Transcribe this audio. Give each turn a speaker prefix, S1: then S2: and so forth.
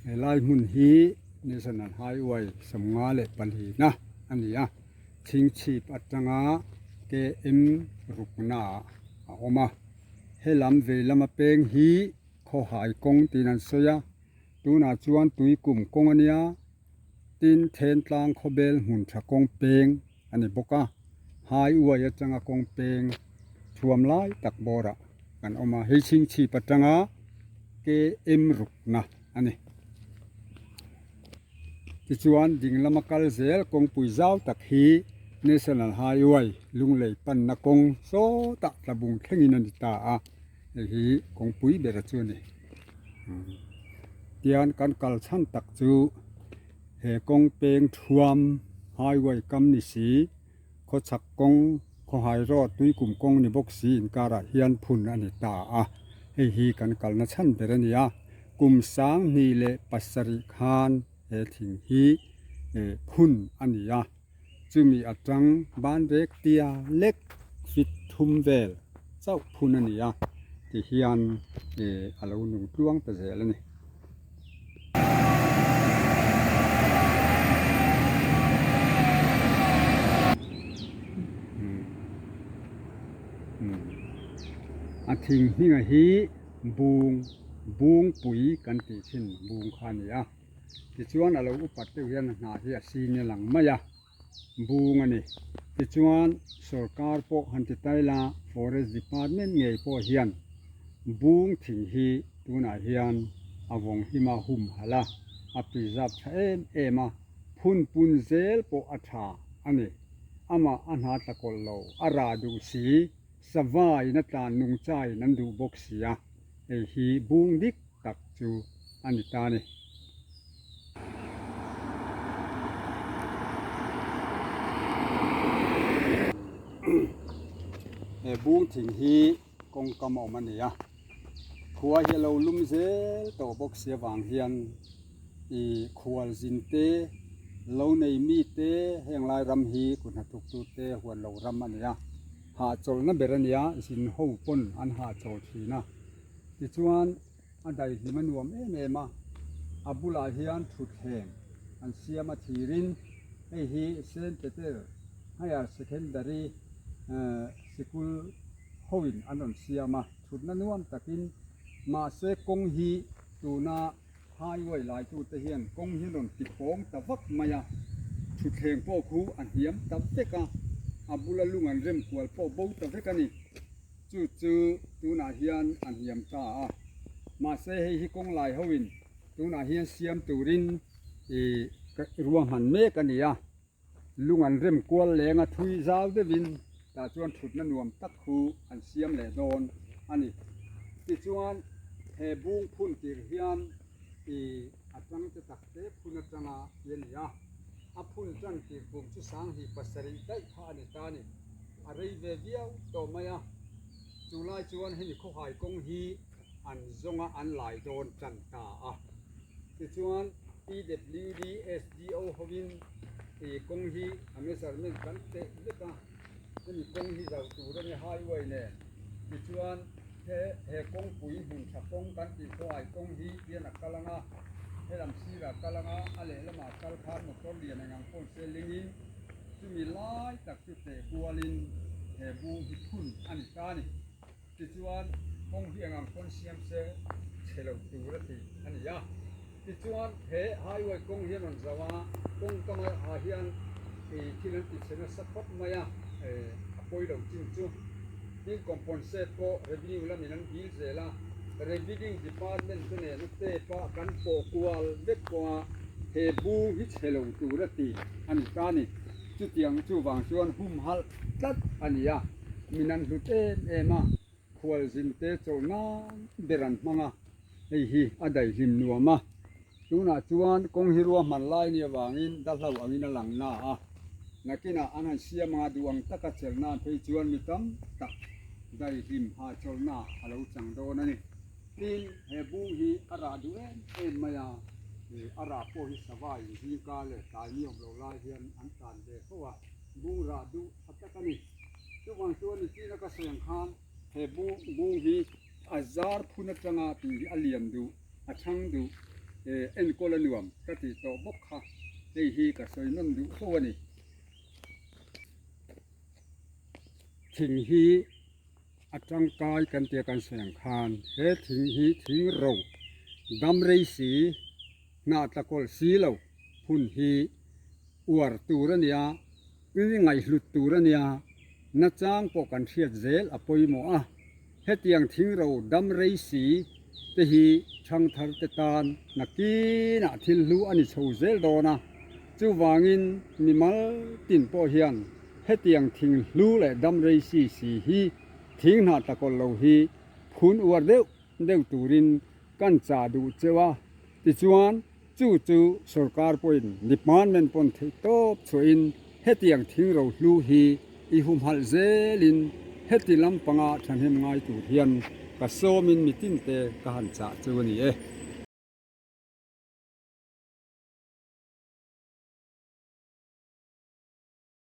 S1: Helai hmun hi National Highway 54 na a ni a, Chhingchhip atanga KM rukna ah a awm a. Helam vei lama peng hi Khawhai kawng tiin an sawi a, tunah chuan Tuikum kawng a nia, tin Thentlang khawbel hmun tha kawng peng a ni bawk a, highway atanga kawng peng thuam lai tak bawrah kan awm a, hei Chhingchhip atanga KM rukna a ni. Tichuan ding lama kal zel kawngpui zau tak hi National Highway Lunglei panna kawng sawtah tlabung thlengin a ni ta a, hei hi kawngpui bera chu a ni. Tian kan kal chhan tak chu he kawng peng thuam highway kam ni si khawchhak kawng khawhai road tuikum kawng ni bawk si inkarah hian phun a ni ta a hei hi kan kalna chhan ber a ni a kum 2007 khan he thing hi phun a ni a chumi atang ban rek tia lek feet thum vel chauh phun a ni a tihian a lo nung tluang ta zel a ni. A thing hminga hi bung bungpui kan tih thin bung kha a ni a tichuan a lo upat deuh hian a hnah hi a sin a lang mai a bung a ni tichuan sorkar pawh han ti tai la forest department ngei pawh hian bung thing hi tunah hian a vawng him a hum halh a a preserve tha em em a phun pun zel pawh a tha a ni amah a hna tla kawlh lo a rah duh si sava in a tlan nung chai in an duh bawk si a hei hi bung dik tak chu a ni ta a ni. He bung thing hi kawngkam a awm a ni a khua hi a lo lum zel tawh bawk si avang hian ih khual zin te lo nei mi te heng lai ram hi kut hnathawk tu te huan lo ram a ni a hahchawlhna ber a ni a zin ho pawn an hahchawl thin a tichuan a daihlim a nuam em em a a bulah hian thutthleng an siam a thirin hei hi Saint Peter Higher Secondary sikul hoin an rawn siam a thutna nuam takin mahse kawng hi tuna highway laitute hian kawng hi an rawn ti pawng ta vak mai a thutthleng pawh khu a hniam ta vek a a bula lung an rem kual pawh bo ta vek a ni. Chu chu tunah hian a hniam ta a, mahse hei hi kawng lai hoin tunah hian siam turin ih ruahman mek a ni a, lung an rem kual leng a thui zau deuhin tah chuan thutna nuam tak khu an siam leh dawn a ni. Tichuan he bung phun tir hian ih a tangte takte phun atanga ti a ni a, a phun tan tir kum chu 2007 daih kha a ni ta a ni. A rei ve viau tawh mai a, chu lai chuan hemi khawhai kawng hi an zawnga an lai dawn tan ta a. Tichuan PWD SDO hovin ih kawng hi a measurement kan teh vek a, hemi kawng hi zauh tur a ni highway nen. Tichuan he he kawngpui hmun tha kawng kan tih khawhai kawng hi hian a kal ang a, helam sirah a kal ang a, a lehlamah a kal khan motor lian eng ang pawh se lingin, Chumi lai tak chu teh kualin he bung hi phun a ni ta a ni. Tichuan, kawng hi eng ang pawn siam se chhe lo tur a ti a ni a. Tichuan, he highway kawng hi an rawn zauh a, kawng kama ah hian thil an ti chhe nasa khawp mai a, a pawi lo chin chu. Tin, compensate pawh revenue lamin an dil zel a, revenue department te nena step a kan pawh kual vek pawh a, he bung hi chhe lo tur a ti a ni ta a ni. Chutiang chuvang chuan humhalh tlat a ni a, min an hlut em em a, khualzin te chawlh nan ber an hmang a, hei hi a daihlim nuam a. Tunah chuan kawng hi ruahman lai ni avangin dahlo angin a lang na a, nakinah an han siam anga duh ang taka chelh nan phei chuan mi tam tak daihlim hahchawlhna a lo chang dawn a ni. Tin, he bung hi a rah duh em em mai a, a rah pawh hi sava in zingka leh tlai ni awm lo lai hian an tlan ve fo a, bung rah duh tha tak a ni. Chuvang chuan nichina ka sawi ang khan he bung hi a zar phun atanga tih hi a lian duh, a chhang duh. Enkawl a nuam ka tih tawh bawk kha hei hi ka sawi nawn duh fo a ni. Thing hi a tangkai kan tia kan sawi ang khan he thing hi thing ro dam rei si hnah tla kawlh si lo hun hi uar tur a nia, ngaihhlut tur a nia, nachang pawh kan hriat zel a pawimawh a. Hetiang thingro dam rei si te hi thangthar te tan nakinah thil hlu a ni chho zel dawn a, chuvangin mimal tin pawh hian hetiang thing hlu leh dam rei si si hi thing hnah tla kawlh lo hi phun uar deuh deuh turin kan chah duh cheu a, tichuan chu chu sorkar pawhin department pawn theih tawp chhuahin hetiang thingro hlu hi i humhalh zelin heti lampanga thahnem ngai tur hian ka sawmin mitinte ka han chah chu a ni e.